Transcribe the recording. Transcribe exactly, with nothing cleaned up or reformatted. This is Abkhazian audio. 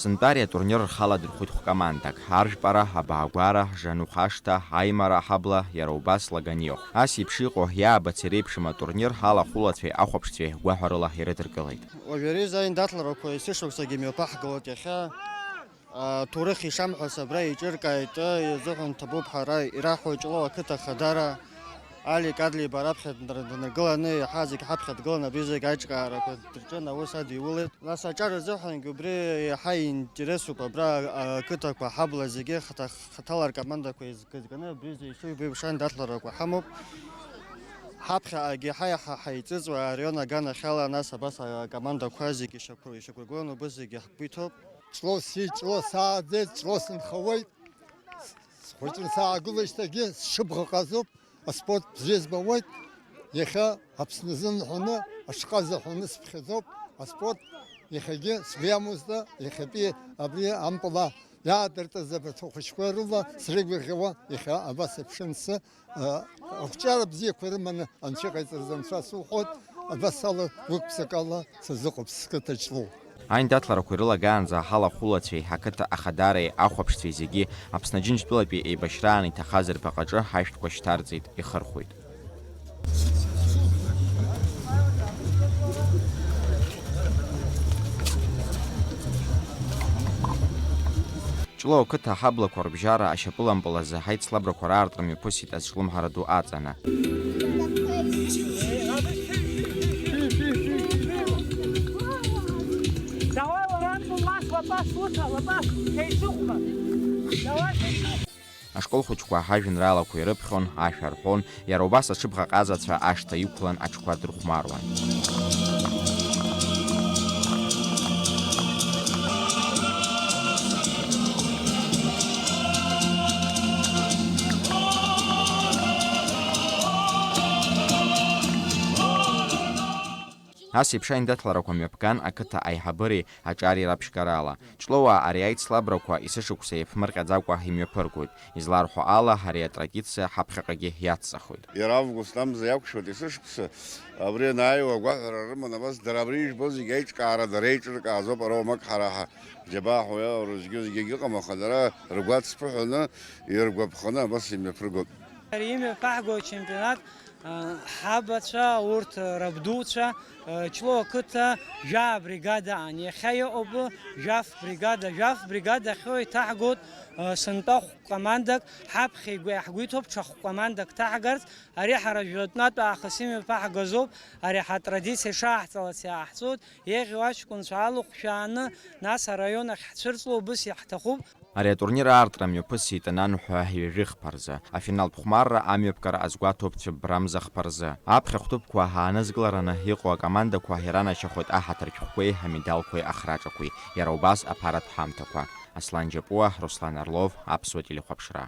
Сынтәа ари атурнир рхы аладырхәит хә-командак, Аржәпара, Абаагәара, Жаныхә ашҭа, Аимара аҳабла, иара убас Лаганиохә. Ас еиԥш иҟоу, иаабац иреиԥшым атурнир алахәылацәеи ахәаԥшцәеи гәаҳәарыла ирыдыркылеит. Уажәы ари азы аиндаҭларақәа есышықәсагьы мҩаԥаҳгалоит иахьа. Аҭоурых ишамҳәац абра еиҿыркааит, изыҳәан ҭабуп ҳара ираҳҳәо Ҷлоу ақыҭа Ахадара, Алик Адлеиба раԥхьа днар-, днаргыланы, иаҳа зегь ҳаԥхьа дгылан, абри зегь аиҿкаарақәа дырҿын, аус адиулеит. Нас аҿар азыҳәангьы убри иаҳа иинтересуп, абра ақыҭақәа ҳабла зегьы хаҭа-, хаҭала ркомандақәа еизганы, абри зегь ишыжәбо еиԥш аиндаҭларақәа ҳамоуп. Ҳаԥхьаҟагьы ҳаиҳа ҳаиҵыҵуа араион аганахьала, нас абас акомандақәа зегьы ишьақәыр-, ишьақәыргыланы убыс зегьы ҳгәы иҭоуп. Ҷлоу сиит, Ҷлоу сааӡеит, Ҷлоу сынхауеит. Схәыҷны саагылеижьҭеигьы сшыбӷаҟазоуп, аспорт бзиа збауеит. Иахьа Аԥсны азын ҳәаны, ашҟа азы ҳәаны сыԥхьаӡоуп. Аспорт иахьагьы сгәы иамуӡеит, иахьатәи абри ампыл иаадыртыз абарҭ ахәыҷқәа рыла срыгәырӷьауа, иахьа абас еиԥш ансы, Ақәҿиара бзиақәа рыманы анцәа иҟаиҵарыз анцәа суҳәоит, абас ала гәык-ԥсыкала сазыҟоуп сқыҭа Ҷлоу. Аиндаҭларақәа ирылагаанӡа ҳалахәылацәеи ҳақыҭа ахадареи ахәаԥшцәеи зегьы Аԥсны Аџьынџьтәылатәи еибашьраан иҭахаз рбаҟаҿы ҳашәҭқәа шьҭарҵеит, ихырхәеит. Ҷлоу ақыҭа аҳаблақәа рыбжьара ашьапылампыл азы ҳаицлабрақәа раартра мҩаԥысит азҿлымҳара ду аҵаны. Давай, Лоран, Тумас, лапас, Лука, лапас, Хеицухма. Давай, Хеицухма. Ашкол хәыҷқәа ҳажәеинраалақәа ирыԥхьон, ашәа рҳәон, иара убас аҽыбӷаҟазацәа ашҭа иқәлан аҽқәа дырхәмаруан. Ас еиԥш аиндаҭларақәа мҩаԥган ақыҭа аиҳабыреи аҿари раԥшьгарала. Ҷлоуаа ари аицлабрақәа есышықәса еиԥмырҟьаӡакәа имҩаԥыргоит. Изларҳәо ала, ари атрадициа ҳаԥхьаҟагьы иацҵахоит. Иара август амза иақәшәоит есышықәса. Абри анааиуа агәаҳәара рыман абас, дара абри ижәбо зегь аиҿкаара, дара еиҿыркаазоуп, ара уамак ҳара ҳаџьабаа ҳәа иалоу зегьы, зегьы ыҟам, аха дара ргәаҵԥыҳәаны, иргәаԥханы абас имҩаԥыргоит. Ари имҩаԥаҳго ачемпионат, а, ҳабацәа, урҭ рабдуцәа, а, Ҷлоу ақыҭа жәаа бригада аан. Иахьа иҟоуп жәаф бригада. Жәаф бригада ахьоу иҭаҳгоит, а, сынтәа хә-командак, ҳаԥхьа игәы иаҳгәиҭоуп ҽа хә-командак ҭаҳгарц. Ари ҳара жәлатәнатә аахыс имҩаԥаҳгазоуп, ари ҳатрадициа шааҳҵалац иааҳҵоит, еиӷьу аҷкәынцәа алыхәшәааны, нас араион ахь ҳцәырҵло убыс иаҳҭахуп. Ари атурнир аартра мҩаԥысит ананҳәа ҩажәи хԥа рзы. Афиналтә хәмарра амҩаԥгара азгәаҭоуп цәыббрамза хԥа рзы. Аԥхьа хәҭыԥқәа аанызкылараны иҟоу акомандақәа иранашьахоит аҳаҭыртә шәҟәқәеи амедалқәеи ахраҿақәеи, иара убас аԥаратә ҳамҭақәа. Аслан Џьапуа, Руслан Орлов, Аԥсуа телехәаԥшра.